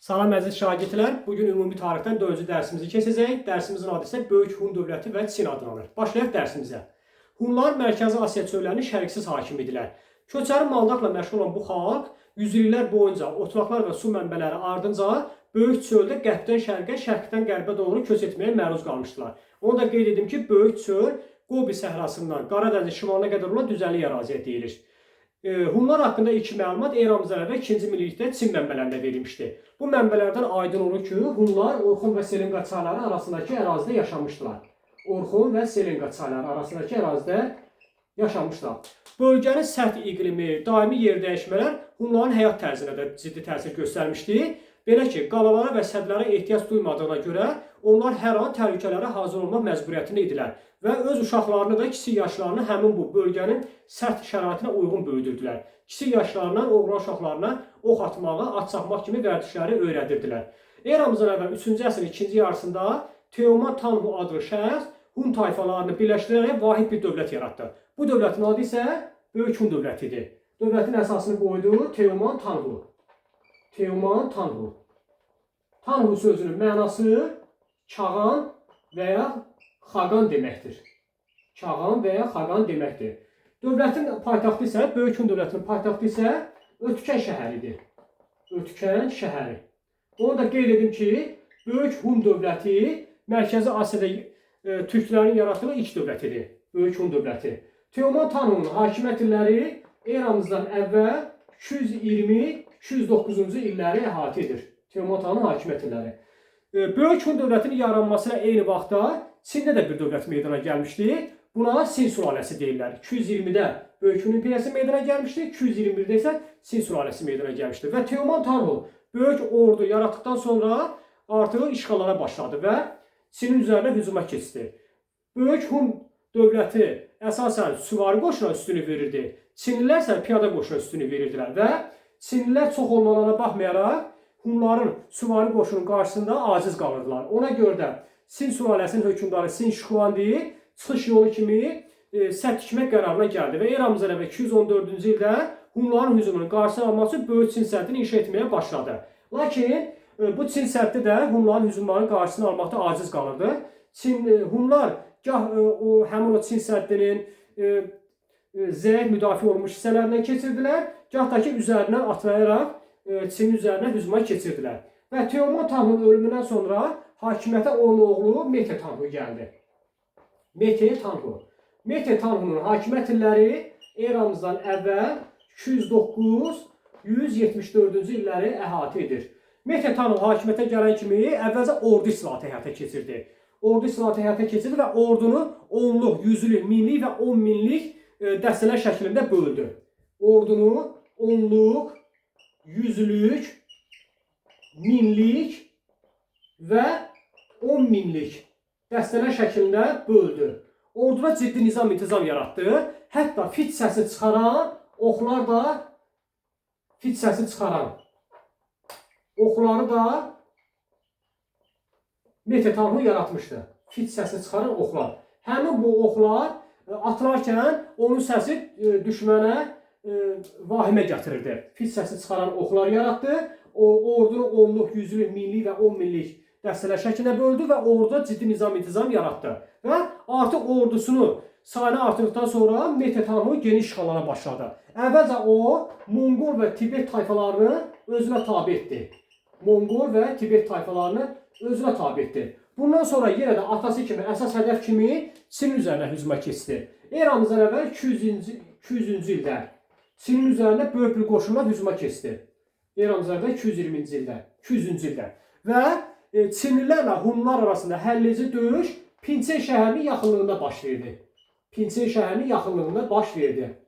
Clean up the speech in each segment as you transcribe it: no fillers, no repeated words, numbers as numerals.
Salam əziz şagirdlər. Bu gün ümumi tarixdən 4-cü dərsimizi keçəcəyik. Dərsimizin adı isə Böyük Hun dövləti və Çin adlanır. Başlayaq dərsimizə. Hunlar Mərkəzi Asiya çöllərinin şəriksiz hakimi idilər. Köçəri maldarlıqla məşğul olan bu xalq yüzilliklər boyunca otlaqlar və su mənbələri ardınca böyük çöldə qərbdən şərqə, şərqdən qərbə doğru köç etməyə məruz qalmışdılar. Onu da qeyd edim ki, böyük çöl Gobi səhrasından Qaradənizin şimalına qədər olan düzənlik əraziyə deyilir. Hunlar haqqında ilk məlumat eramızdan əvvəl 2-ci minillikdə Çin mənbələrində verilmişdi. Bu mənbələrdən aydın olur ki, Hunlar Orxon və Selenqa çayları arasındakı ərazidə yaşamışdılar. Orxon və Selenqa çayları arasındakı ərazidə yaşamışlar. Bölgənin sərt iqlimi, daimi yerdəyişmələr Hunların həyat tərzinə də ciddi təsir göstərmişdi. Belə ki, qalalara və sədlərə ehtiyac duymadığına görə onlar hər an təhlükələrə hazır olmaq məcburiyyətində idilər və öz uşaqlarını da kiçik yaşlarını həmin bu bölgənin sərt şəraitinə uyğun böyüdürdülər. Kiçik yaşlarından oğlan uşaqlarına ox atmağı, at çapmaq kimi vərdişləri öyrədirdilər. Eramızdan əvvəl 3-cü əsrin ikinci yarısında Teoman Tanhu adlı şəxs Hun tayfalarını birləşdirərək vahid bir dövlət yaratdı. Bu dövlətin adı isə Böyük Hun dövləti idi. Dövlətin əsasını qoydu Teoman Tanhu. Teoman Tanhu. Tanhu sözünün mənası Kağan və ya Xaqan deməkdir. Kağan və ya Xaqan deməkdir. Dövlətin paytaxtı isə, Böyük Hun dövlətinin paytaxtı isə Ötkən şəhəridir. Ötkən şəhəri. Onu da qeyd edim ki, Böyük Hun dövləti Mərkəzi Asiyada türklərin yaratdığı ilk dövlət idi. Böyük Hun dövləti. Teoman Tanhu'nun hakimiyyət illəri eramızdan əvvəl 220-209-cu illəri əhatə edir. Teoman Tanhu'nun hakimiyyət illəri. Böyük Hun dövlətinin yaranmasına eyni vaxtda Çində də bir dövlət meydana gəlmişdi. Buna Sin sülaləsi deyirlər. 220-də Böyük Hun imperiyası meydana gəlmişdi, 221-də isə Sin sülaləsi meydana gəlmişdi. Və Teoman Tanhu böyük ordu yaratdıqdan sonra artıq işğallara başladı və Çinin üzərinə hücuma keçdi. Böyük Hun dövləti əsasən süvari qoşuna üstünlük verirdi. Çinlilər isə piyada qoşuna üstünlük verirdilər və Çinlilər çox olmalarına baxmayaraq Hunların süvari qoşunun qarşısında aciz qalırdılar. Ona görə də Sin sülaləsinin hökmdarı Sin Şixuandi çıxış yolu kimi sədd tikmək qərarına gəldi və eramızdan əvvəl 214-cü ildə Hunların hücumunun qarşısını almaq üçün Böyük Çin səddini inşa etməyə başladı. Lakin bu Çin səddi də Hunların hücumlarının qarşısını almaqda aciz qalırdı. Hunlar gah o həmin o Çin səddinin zəif müdafiə olunmuş hissələrindən keçirdilər, gah da ki üzərindən atlayaraq Çinin üzərinə hücuma keçirdilər. Və Teoman Tanhu'nun ölümündən sonra hakimiyyətə onun oğlu Mete Tanhu gəldi. Mete Tanhu. Mete Tanhu'nun hakimiyyət illəri eramızdan əvvəl 209-174-cü illəri əhatə edir. Mete Tanhu hakimiyyətə gələn kimi əvvəlcə ordu islahatı həyata keçirdi. Ordu islahatı həyata keçirdi və ordunu onluq, yüzlük, minlik və 10 minlik dəstələr şəklində böldü. Ordunu onluq, yüzlük, minlik və 10 minlik dəstələr şəklində böldü. Orduda ciddi nizam-intizam yaratdı. Hətta fit səsi çıxaran oxlar da fit səsi çıxaran oxları da Mete Tanhu yaratmışdı. Fit səsi çıxaran oxlar. Həmin bu oxlar atılarkən onun səsi düşmənə vahimə gətirirdi. Fit səsi çıxaran oxlar yaratdı. O ordunu onluq, yüzlük, minlik və 10 minlik dəstələr şəklində böldü və orduda ciddi nizam-intizam yaratdı. Və artıq ordusunu sayını artırdıqdan sonra Mete Tanhu geniş işğallara başladı. Əvvəlcə o Monqol və Tibet tayfalarını özünə tabe etdi. Monqol və Tibet tayfalarını özünə tabe etdi. Bundan sonra yenə də atası kimi, əsas hədəf kimi Çinin üzərinə hücuma keçdi. Eramızdan əvvəl 200-cü ildə Çinin üzərinə böyük bir qoşunla hücuma keçdi. Eramızdan əvvəl 220-ci ildə, 200-cü ildə. Və Çinlilərlə Hunlar arasında həlledici döyüş Pinçen şəhərinin yaxınlığında baş verdi. Pinçen şəhərinin yaxınlığında baş verdi.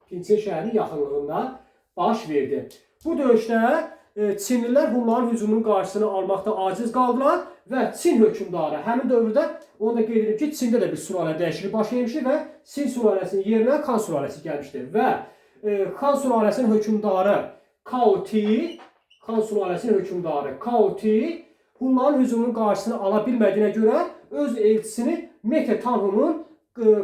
Pinçen şəhərinin yaxınlığında baş verdi. Bu döyüşdə Çinlilər Hunların hücumunun qarşısını almaqda aciz qaldılar və Çin hökmdarı həmin dövrdə onu da qeyd edib ki, Çində də bir sülalə dəyişikliyi baş vermişdi və Sin sülaləsinin yerinə Xan sülaləsi gəlmişdi və Xan sülaləsinin hökmdarı Kao Ti, Xan sülaləsinin hökmdarı Kao Ti Hunların hücumunun qarşısını ala bilmədiyinə görə öz elçisini Mete Tanhu'nun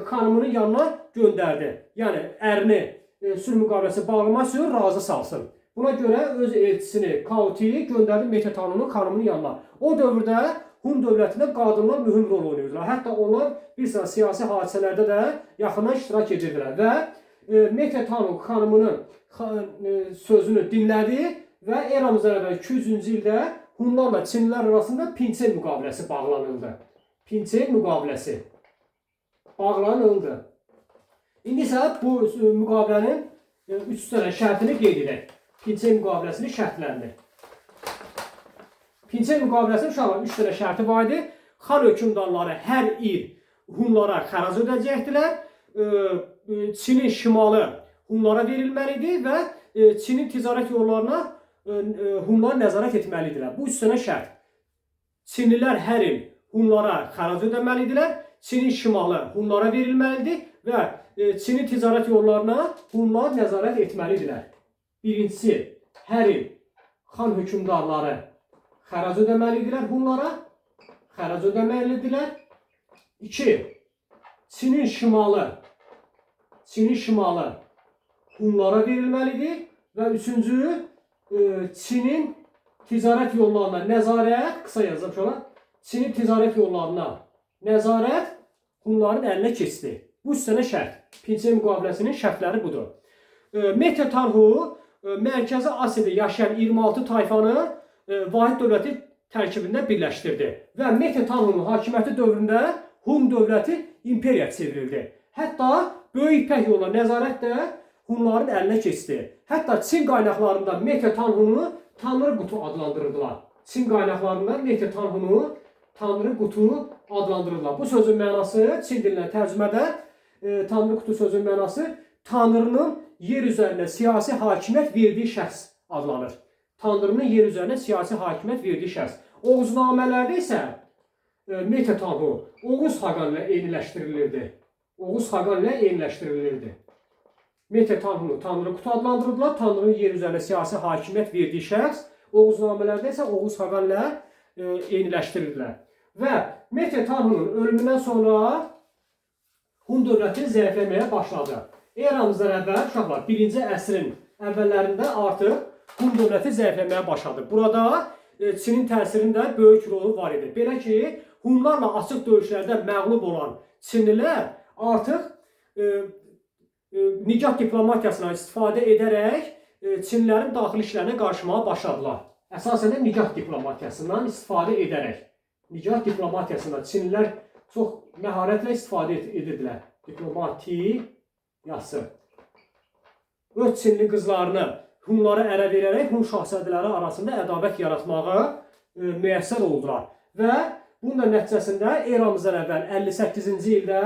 xanımının yanına göndərdi. Yəni ərini sülh müqaviləsi bağlamaq üçün razı salsın. Buna görə öz elçisini Kautiyi göndərdi Mete Tanrının xanımının yanına. O dövrdə Hun dövlətində qadınlar mühüm rol oynayırdılar. Hətta onlar bir sıra siyasi hadisələrdə də yaxından iştirak edirdilər və Mete Tanrı xanımının sözünü dinlədi və eramızdan əvvəl 200-cü ildə Hunlarla Çinlilər arasında Pinçen müqaviləsi bağlanıldı. Pinçen müqaviləsi bağlanıldı. İndi isə bu müqavilənin 3 dənə şərtini qeyd edək. Pinçen müqaviləsinin şərtlərini. Pinçen müqaviləsinin uşaqlar 3 dənə şərti var idi. Xan hökmdarları hər il Hunlara xərac ödəyəcəkdilər. Çinin şimalı Hunlara verilməli idi və Çinin ticarət yollarına Hunlar nəzarət etməli idilər. Bu 3 dənə şərt. Çinlilər hər il Hunlara xərac ödəməli idilər. Çinin şimalı Hunlara verilməli idi və Çinin ticarət yollarına Hunlar nəzarət etməli idilər. Birincisi, hər il xan hökmdarları xərac ödəməli idilər Hunlara. Xərac ödəməli idilər. 2. Çinin şimalı Hunlara verilməli idi və üçüncü, Çinin ticarət yollarına nəzarət, qısa yazım şöyle. Çinin ticarət yollarına nəzarət Hunların əlinə keçdi. Bu üç dənə şərt. Pinçen müqaviləsinin şərtləri budur. Mete Tanhu Mərkəzi Asiyada yaşayan 26 tayfanı vahid dövləti tərkibində birləşdirdi. Və Mete Tanhunun hakimiyyəti dövründə Hun dövləti imperiya çevrildi. Hətta Böyük İpək yoluna nəzarət də Hunların əlinə keçdi. Hətta Çin qaynaqlarında Mete Tanhunu Tanrı qutu adlandırırdılar. Çin qaynaqlarında Mete Tanhunu Tanrı qutu adlandırırlar. Bu sözün mənası Çin dilinə tərcümədə Tanrı qutu sözünün mənası Tanrının yer üzərində siyasi hakimiyyət verdiyi şəxs adlanır. Tanrının yer üzərində siyasi hakimiyyət verdiyi şəxs. Oğuznamələrdə isə Mete Tanhu Oğuz Xaqan ilə eyniləşdirilirdi. Oğuz Xaqan ilə eyniləşdirilirdi. Mete Tanhunu Tanrı qutu adlandırırdılar. Tanrının yer üzərində siyasi hakimiyyət verdiyi şəxs. Oğuznamələrdə isə Oğuz Xaqan ilə eyniləşdirirdilər. Və Mete Tanhunun ölümündən sonra Hun dövləti zəifləməyə başladı. Eramızdan əvvəl uşaqlar 1-ci əsrin əvvəllərində artıq Hun dövləti zəifləməyə başladı. Burada Çinin təsirinin də böyük rolu var idi. Belə ki, Hunlarla açıq döyüşlərdə məğlub olan Çinlilər artıq nigah diplomatiyasından istifadə edərək Çinlilərin daxili işlərinə qarışmağa başladılar. Əsasən də nigah diplomatiyasından istifadə edərək. Nigah diplomatiyasından Çinlilər çox məharətlə istifadə edirdilər. Diplomatiyası. Öz Çinli qızlarını Hunlara ərə verərək Hun şahzadələri arasında ədavət yaratmağa müyəssər oldular. Və bunun da nəticəsində eramızdan əvvəl 58-ci ildə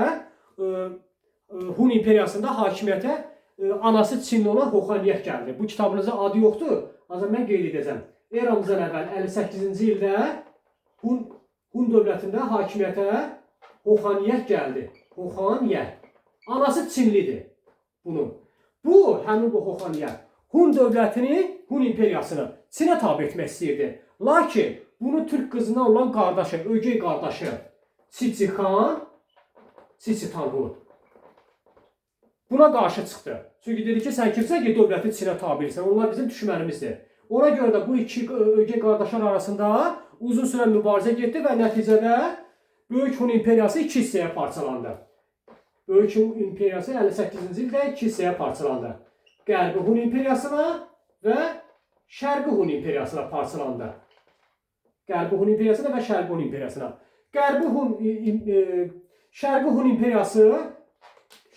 Hun imperiyasında hakimiyyətə anası Çinli olan Xoxaniyyət gəldi. Bu kitabınızda adı yoxdur, ancaq mən qeyd edəcəm. Eramızdan əvvəl 58-ci ildə Hun dövlətində hakimiyyətə Xoxaniyyət gəldi. Xoxaniyyət. Anası Çinlidir bunun. Bu, həmin bu Xoxaniyyət Hun dövlətini, Hun imperiyasını Çinə tabe etmək istəyirdi. Lakin bunu türk qızından olan qardaşı, ögey qardaşı Çiçi xan, Çiçi Tanhu buna qarşı çıxdı. Çünki dedi ki, sən kimsən ki, dövləti Çinə tabe edirsən? Onlar bizim düşmənimizdir. Ona görə də bu iki ögey qardaşlar arasında uzun sürən mübarizə getdi və nəticədə Böyük Hun imperiyası iki hissəyə parçalandı. Böyük Hun imperiyası 58-ci ildə iki hissəyə parçalandı. Qərbi Hun imperiyasına və Şərqi Hun imperiyasına parçalandı. Qərbi Hun imperiyasına və Şərqi Hun imperiyasına. Qərbi Hun Şərqi Hun imperiyası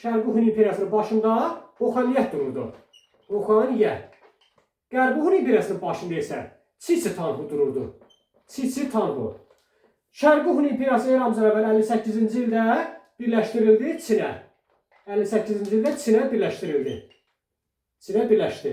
Şərqi Hun imperiyasının başında Oxaniyyət dururdu. Oxaniyyət. Qərbi Hun imperiyasının başında isə Çiçi Tanhu dururdu. Çiçi Tanhu. Şərqi Hun imperiyası eramızdan əvvəl 58-ci ildə birləşdirildi Çinə. 58-ci ildə Çinə birləşdirildi. Çinə birləşdi.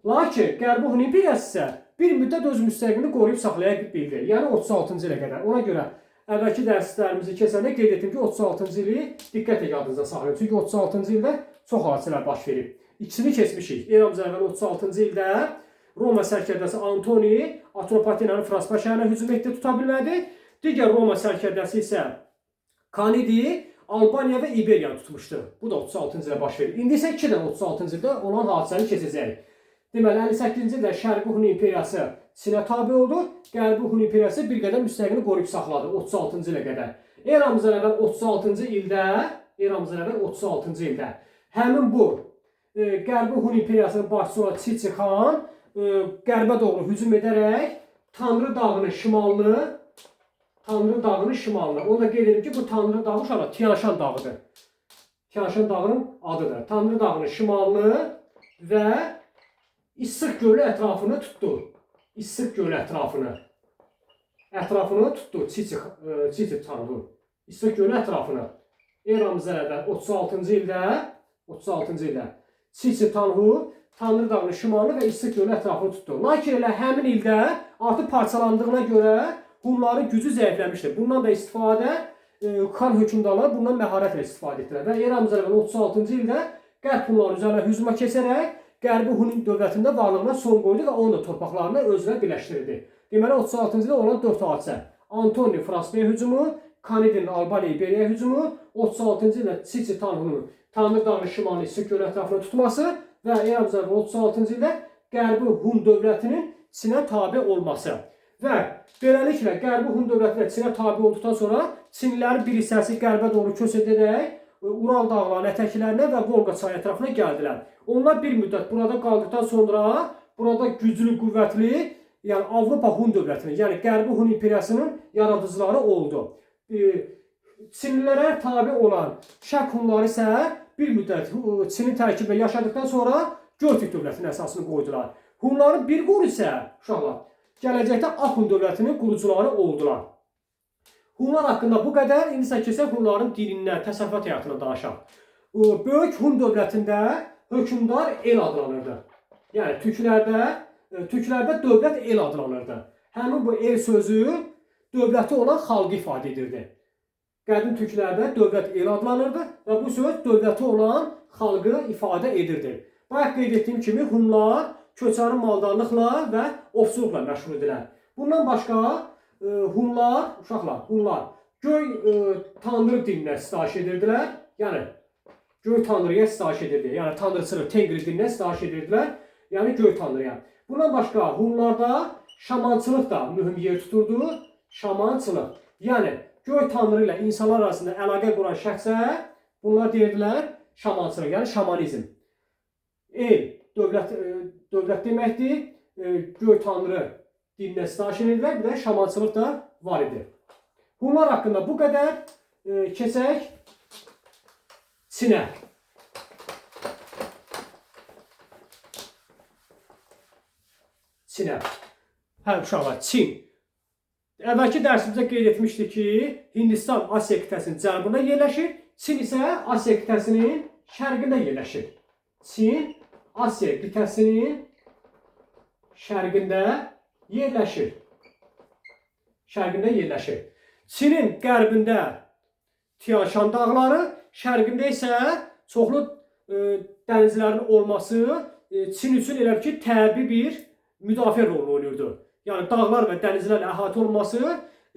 Lakin Qərbi Hun imperiyası isə bir müddət öz müstəqilliyini qoruyub saxlaya bildi. Yəni 36-cı ilə qədər. Ona görə əvvəlki dərslərimizi keçəndə qeyd etdim ki, 36-cı ili diqqətlə yadınızda saxlayın. Çünki 36-cı ildə çox hadisələr baş verib. İkisini keçmişik. Eramızdan əvvəl 36-cı ildə Roma sərkərdəsi Antoni Atropatenanın Fraspa şəhərinə hücum etdi, tuta bilmədi. Digər Roma sərkərdəsi isə Kanidi Albaniya və İberiyanı tutmuşdu. Bu da 36-cı ildə baş verib. İndi isə 2 dənə 36-cı ildə olan hadisəni keçəcəyik. Deməli 58-ci ildə Şərqi Hun imperiyası Çinə tabe oldu. Qərbi Hun imperiyası bir qədər müstəqillik qoruyub saxladı 36-cı ilə qədər. Eramızdan əvvəl 36-cı ildə, eramızdan əvvəl 36-cı ildə həmin bu Qərbi Hun imperiyasının başçısı olan Çiçi xan qərbə doğru hücum edərək Tanrı dağının şimalını, Tanrı dağının şimalını. Onu da qeyd edim ki, bu Tanrı dağı uşaqlar Tianşan dağıdır. Tianşan dağının adıdır. Tanrı dağının şimalını və İssıq gölü ətrafını tutdu. İssıq gölü ətrafını. Ətrafını tutdu Çiçi Tanrı. İssıq gölü ətrafını. Eramızdan əvvəl 36-cı ildə 36-cı ildə Çiçi Tanhu Tanrı dağının şimalını və İssıq gölü ətrafını tutdu. Lakin elə həmin ildə artıq parçalandığına görə Hunların gücü zəifləmişdi. Bundan da istifadə xan hökmdarları bundan məharətlə istifadə etdilər və eramızdan əvvəl 36-cı ildə Qərb Hunların üzərinə hücuma keçərək Qərbi Hun dövlətində varlığına son qoydu və onun da torpaqlarını özünə birləşdirdi. Deməli 36-cı ildə olan 4 hadisə: Antoni Fraspeya hücumu, Kanidinin Albaniya İberiyaya hücumu, 36-cı ildə Çiçi Tanhunun Tanrı dağının şimalını İssıq gölü ətrafını tutması və eramızdan əvvəl 36-cı ildə Qərbi Hun dövlətinin Çinə tabe olması. Və beləliklə Qərbi Hun dövləti də Çinə tabe olduqdan sonra Çinlilərin bir hissəsi qərbə doğru köç edərək Ural dağlarının ətəklərinə və Volqa çayı ətrafına gəldilər. Onlar bir müddət burada qaldıqdan sonra burada güclü, qüvvətli, yəni Avropa Hun dövlətinin, yəni Qərbi Hun imperiyasının yaradıcıları oldu. Çinlilərə tabe olan Şərq Hunları isə bir müddət Çinin tərkibində yaşadıktan sonra Götük dövlətinin əsasını qoydular. Hunların bir quru isə uşaqlar gələcəkdə Axun dövlətinin qurucuları oldular. Hunlar haqqında bu qədər. İndi isə keçək Hunların dinindən, təsərrüfat həyatına danışaq. Böyük Hun dövlətində hökmdar el adlanırdı. Yəni türklərdə dövlət el adlanırdı. Həmin bu el sözü dövləti olan xalqı ifadə edirdi. Qədim türklərdə dövlət el adlanırdı və bu söz dövləti olan xalqı ifadə edirdi. Bayaq qeyd etdiyim kimi Hunlar köçəri maldarlıqla və ovçuluqla məşğul idilər. Bundan başqa Hunlar, uşaqlar, Hunlar göy tanrı dininə sitayiş edirdilər. Yəni göy tanrıya sitayiş edirdi. Yəni tanrıçılıq, Tengri dininə sitayiş edirdilər. Yəni göy tanrıya. Bundan başqa Hunlarda şamançılıq da mühüm yer tuturdu. Şamançılıq. Yəni göy tanrı ilə insanlar arasında əlaqə quran şəxsə bunlar deyirdilər şamançılıq, yəni şamanizm. El dövlət dövlət deməkdir. Göy tanrı dininə sitayiş edirdilər. Bir də şamançılıq da var idi. Hunlar haqqında bu qədər. Keçək Çinə. Çinə. Hə, uşaqlar, Çin. Əvvəlki dərsimizdə qeyd etmişdik ki, Hindistan Asiya qitəsinin cənubunda yerləşir, Çin isə Asiya qitəsinin şərqində yerləşir. Çin Asiya qitəsinin şərqində yerləşir. Şərqində yerləşir. Çinin qərbində Tianşan dağları, şərqində isə çoxlu dənizlərin olması Çin üçün elə ki, təbii bir müdafiə rolunu oynayırdı. Yəni dağlar və dənizlərlə əhatə olunması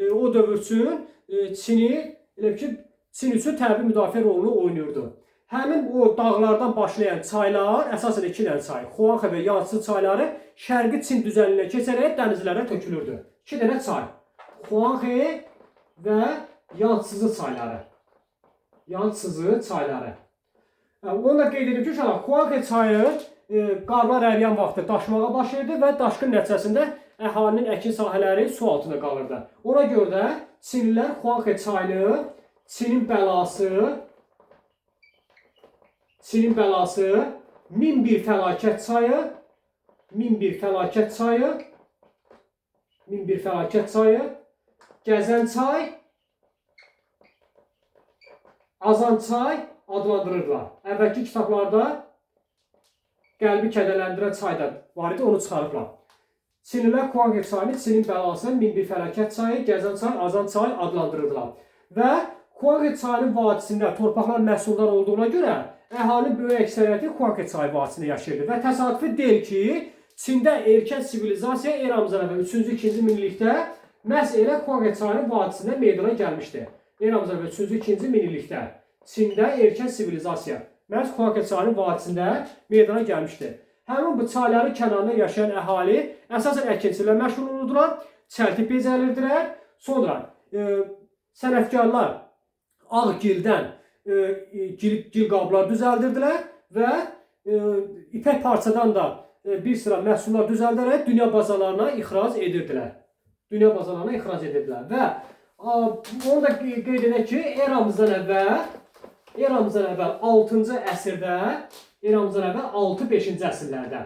o dövr üçün Çini elə ki, Çin üçün təbii müdafiə rolunu oynayırdı. Həmin o dağlardan başlayan çaylar, əsasən iki dənə çay, Xuanxe və Yangtze çayları Şərqi Çin düzənliyinə keçərək dənizlərə tökülürdü. İki dənə çay. Xuanxe və Yangtze çayları. Yangtze çayları. Onu da qeyd edim ki, uşaqlar, Xuanxe çayı qarlar əriyən vaxtı daşmağa başlayırdı və daşqın nəticəsində əhalinin əkin sahələri su altında qalırdı. Ona görə də Çinlilər Xuanxe çayını Çinin bəlası, Çinin bəlası, 1001 fəlakət çayı, 1001 fəlakət çayı, 1001 fəlakət çayı, Gəzən çay, Azan çay adlandırırdılar. Əvvəlki kitablarda qəlbi kədərləndirən çay da var idi, onu çıxarıblar. Çinlilər Xuanxe çayını Çinin bəlası, 1001 fəlakət çayı, Gəzən çay, Azan çay adlandırırdılar. Və Xuanxe çayının vadisində torpaqlar məhsuldar olduğuna görə əhalinin böyük əksəriyyəti Xuanxe çayı vadisində yaşayırdı. Və təsadüfi deyil ki, Çində erkən sivilizasiya eramızdan əvvəl 3-cü, 2-ci minillikdə məhz elə Xuanxe çayının vadisində meydana gəlmişdi. Eramızdan əvvəl 3-cü, 2-ci minillikdə Çində erkən sivilizasiya məhz Xuanxe çayının vadisində meydana gəlmişdi. Həmin bu çayların kənarında yaşayan əhali əsasən əkinçiliklə məşğul olurdular, çəltik becərirdilər. Sonra sənətkarlar ağ gildən gil qablar düzəldirdilər və ipək parçadan da bir sıra məhsullar düzəldərək dünya bazarlarına ixrac edirdilər. Dünya bazarlarına ixrac edirdilər və onu da qeyd edək ki, eramızdan əvvəl 6-cı əsrdə, eramızdan əvvəl 6-5-ci əsrlərdə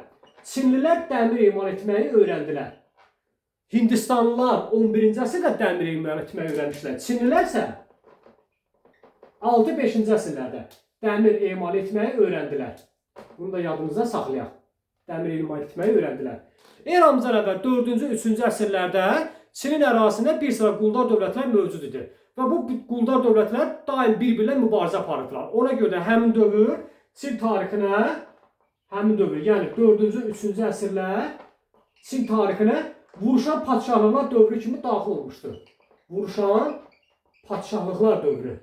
Çinlilər dəmir emal etməyi öyrəndilər. Hindistanlılar 11-ci əsrdə dəmir emal etməyi öyrənmişlər. Çinlilər isə 6-5-ci əsrlərdə dəmir emal etməyi öyrəndilər. Bunu da yadımızda saxlayaq. Dəmir emal etməyi öyrəndilər. Eramızdan əvvəl 4-cü, 3-cü əsrlərdə Çinin ərazisində bir sıra quldar dövlətlər mövcud idi. Və bu quldar dövlətlər daim bir-birinə mübarizə aparırdılar. Ona görə də həmin dövr Çin tarixinə, həmin dövr, yəni 4-cü, 3-cü əsrlər Çin tarixinə vuruşan padşahlıqlar dövrü kimi daxil olmuşdur. Vuruşan padşahlıqlar dövrü.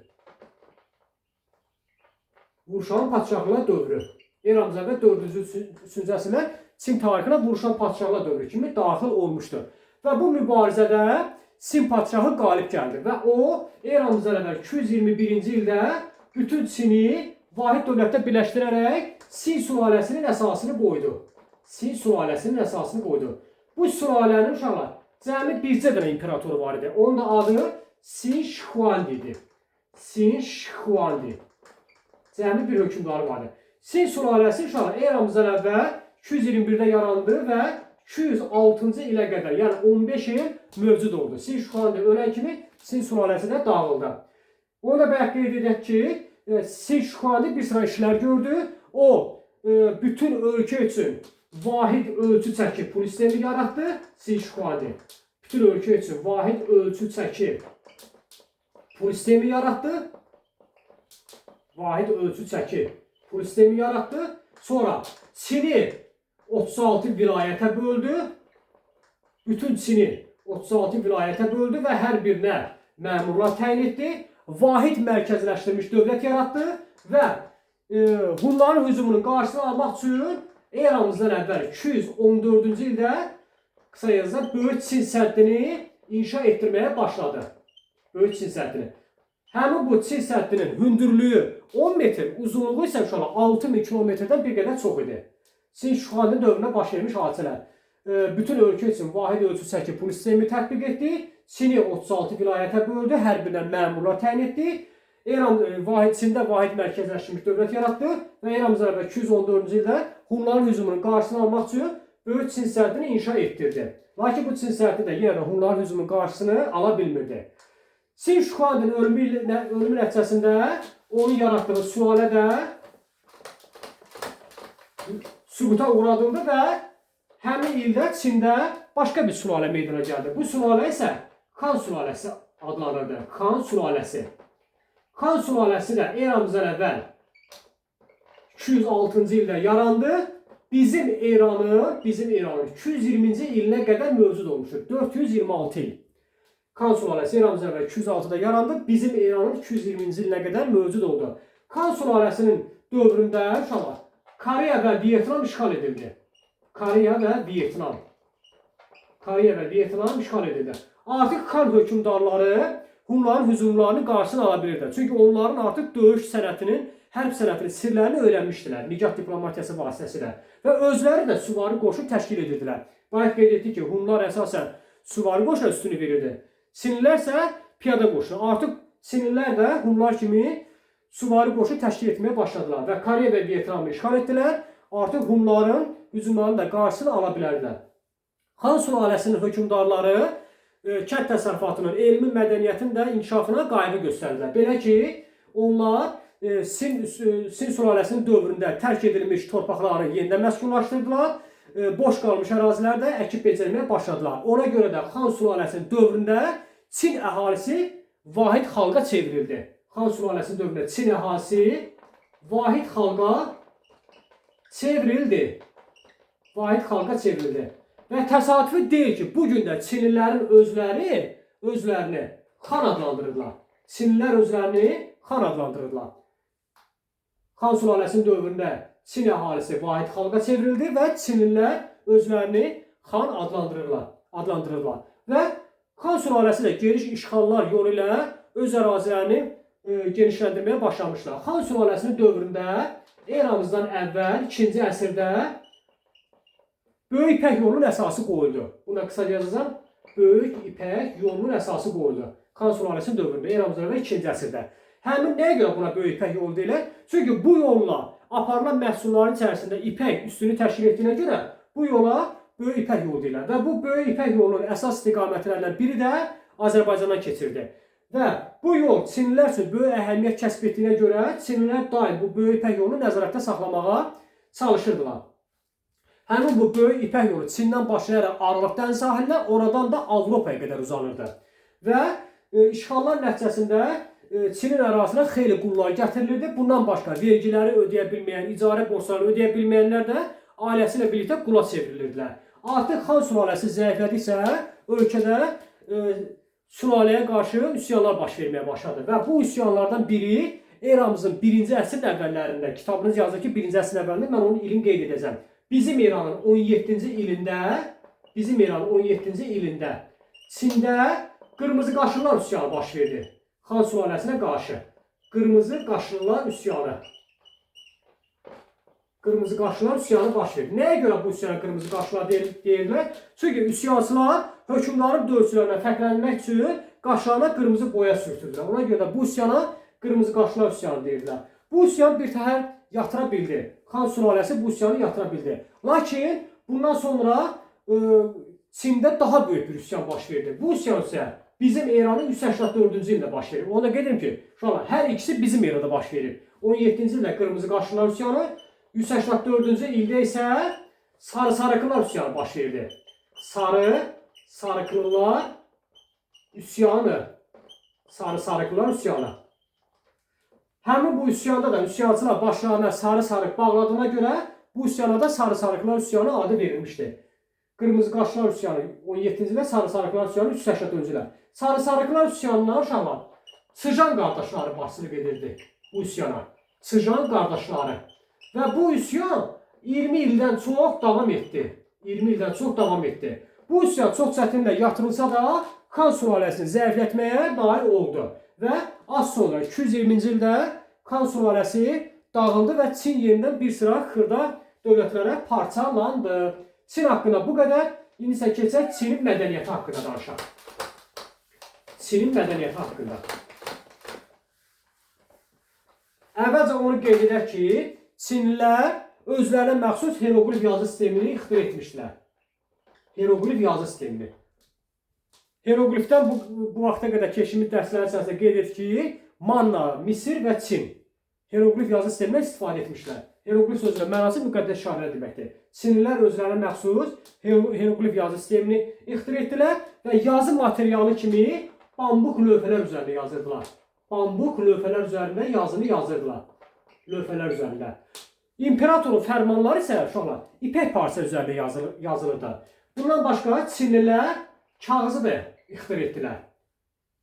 Vuruşan padşahlıqlar dövrü. Eramızdan əvvəl 4-cü, 3-cü əsrlər Çin tarixinə vuruşan padşahlıqlar dövrü kimi daxil olmuşdur. Və bu mübarizədə Sin padşahı qalib gəldi və o eramızdan əvvəl 221-ci ildə bütün Çini vahid dövlətdə birləşdirərək Sin sülaləsinin əsasını qoydu. Sin sülaləsinin əsasını qoydu. Bu sülalənin uşaqlar cəmi bircə dənə imperatoru var idi. Onun da adı Sin Şixuandi idi. Sin Şixuandi. Cəmi bir hökmdarı var idi. Sin sülaləsi uşaqlar eramızdan əvvəl 221-də yarandı və 206-cı ilə qədər, yəni 15 il mövcud oldu. Sin Şixuandi ölən kimi Sin sülaləsi də dağıldı. Onu da bayaq qeyd edək ki, Sin Şixuandi bir sıra işlər gördü. O, bütün ölkə üçün vahid ölçü çəki pul sistemi yaratdı. Sin Şixuandi bütün ölkə üçün vahid ölçü çəki pul sistemi yaratdı. Vahid ölçü çəki pul sistemi yaratdı. Sonra Çini 36 vilayətə böldü. Bütün Çini 36 vilayətə böldü və hər birinə məmurlar təyin etdi. Vahid mərkəzləşdirilmiş dövlət yaratdı və Hunların hücumunun qarşısını almaq üçün eramızdan əvvəl 214-cü ildə qısa yazıda Böyük Çin səddini inşa etdirməyə başladı. Böyük Çin səddini. Həmin bu Çin səddinin hündürlüyü 10 metr, uzunluğu isə uşaqlar 6000 kilometrdən bir qədər çox idi. Sin Şixuandi dövründə baş vermiş hadisələr. Bütün ölkə üçün vahid ölçü çəki pul sistemi tətbiq etdi. Çini 36 vilayətə böldü, hər birinə məmurlar təyin etdi. Çində vahid mərkəzləşdirilmiş dövlət yaratdı və eramızdan əvvəl 214-cü ildə Hunların hücumunun qarşısını almaq üçün Böyük Çin səddini inşa etdirdi. Lakin bu Çin səddi də yenə də Hunların hücumunun qarşısını ala bilmirdi. Sin Şixuandinin ölümü nəticəsində onun yaratdığı sülalə də süquta uğradıldı və həmin ildə Çində başqa bir sülalə meydana gəldi. Bu sülalə isə Xan sülaləsi adlanırdı. Xan sülaləsi. Xan sülaləsi də eramızdan əvvəl 206-cı ildə yarandı. Bizim eranın 220-ci ilinə qədər mövcud olmuşdur. 426 il. Xan sülaləsi eramızdan əvvəl 206-da yarandı. Bizim eranın 220-ci ilinə qədər mövcud oldu. Xan sülaləsinin dövründə uşaqlar Koreya və Vyetnam işğal edildi. Koreya və Vyetnam. Koreya və Vyetnam işğal edildi. Artıq Xan hökmdarları Hunların hücumlarının qarşısını ala bilirdilər. Çünki onların artıq döyüş sənətinin, hərb sənətinin sirlərini öyrənmişdilər nigah diplomatiyası vasitəsilə və özləri də süvari qoşun təşkil edirdilər. Bayaq qeyd etdik ki, Hunlar əsasən süvari qoşuna üstünlük verirdi. Çinlilər isə piyada qoşunu. Artıq Çinlilər də Hunlar kimi süvari qoşun təşkil etməyə başladılar və Koreya və Vyetnamı işğal etdilər. Artıq Hunların hücumlarının da qarşısını ala bilərdilər. Xan sülaləsinin hökmdarları kənd təsərrüfatının, elmin, mədəniyyətin də inkişafına qayğı göstərdilər. Belə ki, onlar Sin sülaləsinin dövründə tərk edilmiş torpaqları yenidən məskunlaşdırdılar. Boş qalmış ərazilərdə əkib becərməyə başladılar. Ona görə də Xan sülaləsinin dövründə Çin əhalisi vahid xalqa çevrildi. Xan sülaləsinin dövründə Çin əhalisi vahid xalqa çevrildi. Vahid xalqa çevrildi. Və təsadüfi deyil ki, bu gün də Çinlilərin özlərini xan adlandırırlar. Çinlilər özlərini xan adlandırırlar. Xan sülaləsinin dövründə Çin əhalisi vahid xalqa çevrildi və Çinlilər özlərini xan adlandırırlar. Və Xan sülaləsi də geniş işğallar yolu ilə öz ərazilərini genişləndirməyə başlamışlar. Xan sülaləsinin dövründə eramızdan əvvəl 2-ci əsrdə Böyük İpək yolunun əsası qoyuldu. Buna qısaca yazacağam. Böyük İpək yolunun əsası qoyuldu. Xan sülaləsinin dövründə eramızdan əvvəl 2-ci əsrdə. Həmin nəyə görə buna Böyük İpək yolu deyirlər? Çünki bu yolla aparılan məhsulların içərisində ipək üstünü təşkil etdiyinə görə bu yola Böyük İpək yolu deyirlər. Və bu Böyük İpək yolunun əsas istiqamətlərindən biri də Azərbaycandan keçirdi. Və bu yol Çinlilər üçün böyük əhəmiyyət kəsb etdiyinə görə Çinlilər daim bu Böyük İpək yolunu nəzarətdə saxlamağa çalışırdılar. Həmin bu Böyük İpək yolu Çindən başlayaraq Aralıq dəniz sahilinə, oradan da Avropaya qədər uzanırdı. Və işğallar nəticəsində Çinin ərazisinə xeyli qullar gətirilirdi. Bundan başqa vergiləri ödəyə bilməyən, icarə borclarını ödəyə bilməyənlər də ailəsi ilə birlikdə qula çevrilirdilər. Artıq Xan sülaləsi zəiflədikcə ölkədə sülaləyə qarşı üsyanlar baş verməyə başladı. Və bu üsyanlardan biri eramızın 1-ci əsrin əvvəllərində, kitabınız yazır ki, 1-ci əsrin əvvəlində, mən onun ilini qeyd edəcəm. Bizim eranın 17-ci ilində, bizim eranın 17-ci ilində Çində qırmızı qaşlılar üsyanı baş verdi. Xan sülaləsinə qarşı. Qırmızı qaşlılar üsyanı. Qırmızı qaşlılar üsyanı baş verdi. Nəyə görə bu üsyana qırmızı qaşlılar deyirlər? Çünki üsyançılar hökmdarın döyüşçülərinə fərqlənmək üçün qaşlarına qırmızı boya sürtürdülər. Ona görə də bu üsyana qırmızı qaşlılar üsyanı deyirlər. Bu üsyan bir təhər yatıra bildi. Xan sülaləsi bu üsyanı yatıra bildi. Lakin bundan sonra Çində daha böyük bir üsyan baş verdi. Bu üsyan isə bizim eranın 184-cü ildə baş verir. Ona qeyd edirəm ki, uşaqlar, hər ikisi bizim erada baş verir. 17-ci ildə qırmızı qaşlılar üsyanı, 184-cü ildə isə sarı-sarıqlılar üsyanı baş verdi. Sarı-sarıqlılar üsyanı. Sarı-sarıqlılar üsyanı. Həmin bu üsyanda da üsyançılar başlarına sarı-sarıq bağladığına görə bu üsyana da sarı-sarıqlılar üsyanı adı verilmişdi. Qırmızı qaşlılar üsyanı 17-ci ildə, sarı-sarıqlılar üsyanı 384-cü ildə. Sarı-sarıqlılar üsyanına uşaqlar Sıjan qardaşları başçılıq edirdi bu üsyana. Sıjan qardaşları. Və bu üsyan 20 ildən çox davam etdi. 20 ildən çox davam etdi. Bu üsyan çox çətinlə yatırılsa da Xan sülaləsini zəiflətməyə nail oldu. Və az sonra 220-ci ildə Xan sülaləsi dağıldı və Çin yenidən bir sıra xırda dövlətlərə parçalandı. Çin haqqında bu qədər. İndi isə keçək Çinin mədəniyyəti haqqında danışaq. Çinin mədəniyyəti haqqında. Əvvəlcə onu qeyd edək ki, Çinlilər özlərinə məxsus hieroqlif yazı sistemini ixtira etmişdilər. Hieroqlif yazı sistemini. Hieroqlifdən bu vaxta qədər keçdiyimiz dərslərin içərisində qeyd etdik ki, Manna, Misir və Çin hieroqlif yazı sistemindən istifadə etmişlər. Hieroqlif sözünün mənası müqəddəs işarələr deməkdir. Çinlilər özlərinə məxsus hieroqlif yazı sistemini ixtira etdilər və yazı materialı kimi bambuq lövhələr üzərində yazırdılar. Bambuq lövhələr üzərində yazını yazırdılar. Lövhələr üzərində. İmperatorun fərmanları isə uşaqlar ipək parça üzərində yazılırdı. Bundan başqa Çinlilər kağızı da ixtira etdilər.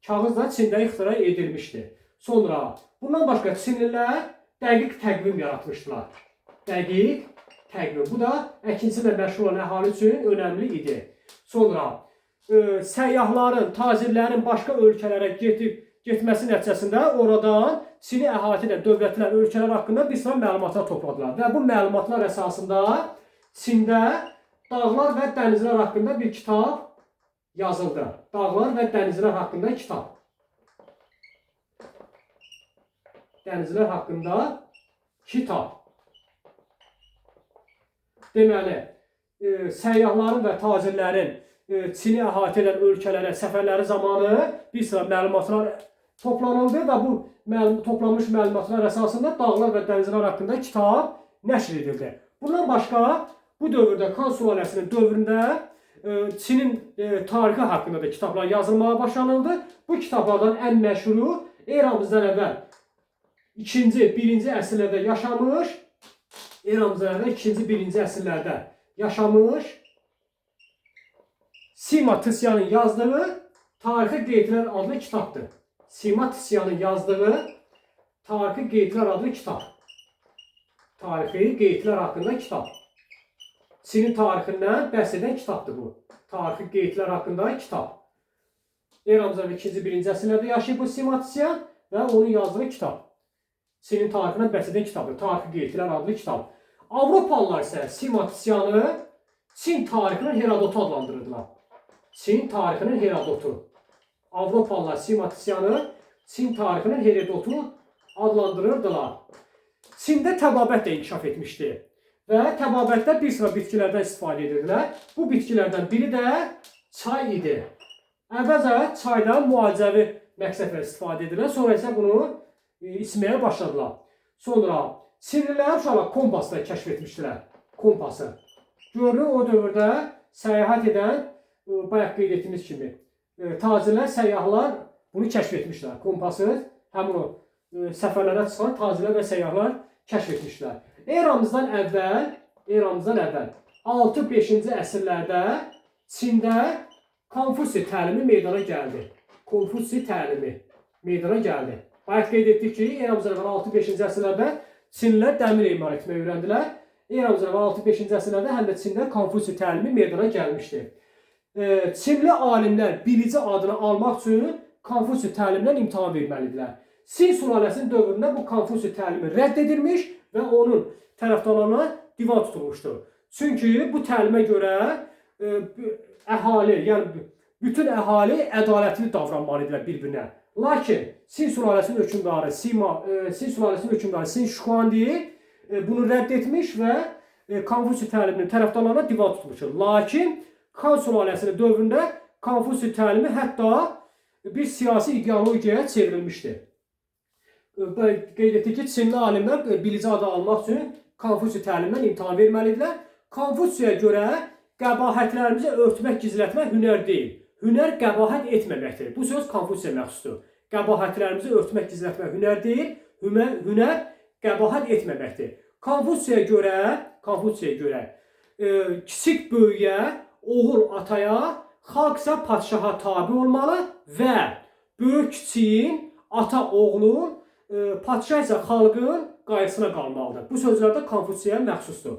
Kağız da Çində ixtira edilmişdi. Sonra bundan başqa Çinlilər dəqiq təqvim yaratmışdılar. Dəqiq təqvim. Bu da əkinçiliklə məşğul olan əhali üçün önəmli idi. Sonra səyyahların, tacirlərin başqa ölkələrə getməsi nəticəsində oradan Çini əhatə edən dövlətlər, ölkələr haqqında bir sıra məlumatlar topladılar. Və bu məlumatlar əsasında Çində dağlar və dənizlər haqqında bir kitab yazıldı. Dağlar və dənizlər haqqında kitab. Dənizlər haqqında kitab. Deməli, səyyahların və tacirlərin Çini əhatə edən ölkələrə səfərləri zamanı bir sıra məlumatlar toplanıldı və bu toplanmış məlumatlar əsasında dağlar və dənizlər haqqında kitab nəşr edildi. Bundan başqa bu dövrdə Xan sülaləsinin dövründə Çinin tarixi haqqında da kitablar yazılmağa başlanıldı. Bu kitablardan ən məşhuru eramızdan əvvəl 2-ci, 1-ci əsrlərdə yaşamış, eramızdan əvvəl 2-ci, 1-ci əsrlərdə yaşamış Sima Tisiyanın yazdığı Tarixi Qeydlər adlı kitabdır. Sima Tisiyanın yazdığı Tarixi Qeydlər adlı kitab. Tarixi qeydlər haqqında kitab. Çinin tarixindən bəhs edən kitabdır bu. Tarixi qeydlər haqqında kitab. Eramızdan 2-ci, 1-ci əsrlərdə yaşayıb bu Sima Tsiyan və onun yazdığı kitab. Çinin tarixindən bəhs edən kitabdır. Tarixi qeydlər adlı kitab. Avropalılar isə Sima Tsiyanı Çin tarixinin Herodotu adlandırırdılar. Çin tarixinin Herodotu. Avropalılar Sima Tsiyanı Çin tarixinin Herodotu adlandırırdılar. Çində təbabət də inkişaf etmişdi. Və təbabətdə bir sıra bitkilərdən istifadə edirdilər. Bu bitkilərdən biri də çay idi. Əvvəlcə çaydan müalicəvi məqsədlə istifadə edirdilər. Sonra isə bunu içməyə başladılar. Sonra Çinlilər uşaqlar kompası da kəşf etmişdilər. Kompası. Görünür o dövrdə səyahət edən, bayaq qeyd etdiyimiz kimi, tacirlər, səyyahlar bunu kəşf etmişlər. Kompası həmin o səfərlərə çıxan tacirlər və səyyahlar kəşf etmişlər. Eramızdan əvvəl 6-5-ci əsrlərdə Çində Konfutsi təlimi meydana gəldi. Konfutsi təlimi meydana gəldi. Bayaq qeyd etdik ki, eramızdan əvvəl 6-5-ci əsrlərdə Çinlilər dəmir emal etməyi öyrəndilər. Eramızdan əvvəl 6-5-ci əsrlərdə həm də Çində Konfutsi təlimi meydana gəlmişdi. Çinli alimlər bilici adını almaq üçün Konfutsi təlimindən imtahan verməlidirlər. Sin sülaləsinin dövründə bu Konfutsi təlimi rədd edilmiş və onun tərəfdarlarına divan tutulmuşdur. Çünki bu təlimə görə əhali, yəni bütün əhali ədalətli davranmalı idilər bir-birinə. Lakin Sin sülaləsinin hökmdarı Sin sülaləsinin hökmdarı Sin Şuandi bunu rədd etmiş və Konfutsi təliminin tərəfdarlarına divan tutmuşdur. Lakin Xan sülaləsinin dövründə Konfutsi təlimi hətta bir siyasi ideologiyaya çevrilmişdi. Qeyd etdik ki, Çinli alimlər bilici adı almaq üçün Konfutsi təlimindən imtahan verməlidirlər. Konfutsiyə görə qəbahətlərimizi örtmək, gizlətmək hünər deyil. Hünər qəbahət etməməkdir. Bu söz Konfutsiyə məxsusdur. Qəbahətlərimizi örtmək, gizlətmək hünər deyil, hünər qəbahət etməməkdir. Konfutsiyə görə kiçik böyüyə, oğul ataya, xalq isə padşaha tabe olmalı və böyük kiçiyin, ata oğlun, padşah isə xalqın qayğısına qalmalıdır. Bu sözlər də Konfutsiyə məxsusdur.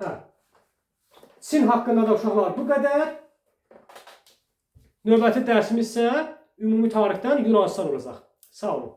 Hə. Çin haqqında da uşaqlar bu qədər. Növbəti dərsimiz isə ümumi tarixdən Yunanistan olacaq. Sağ olun.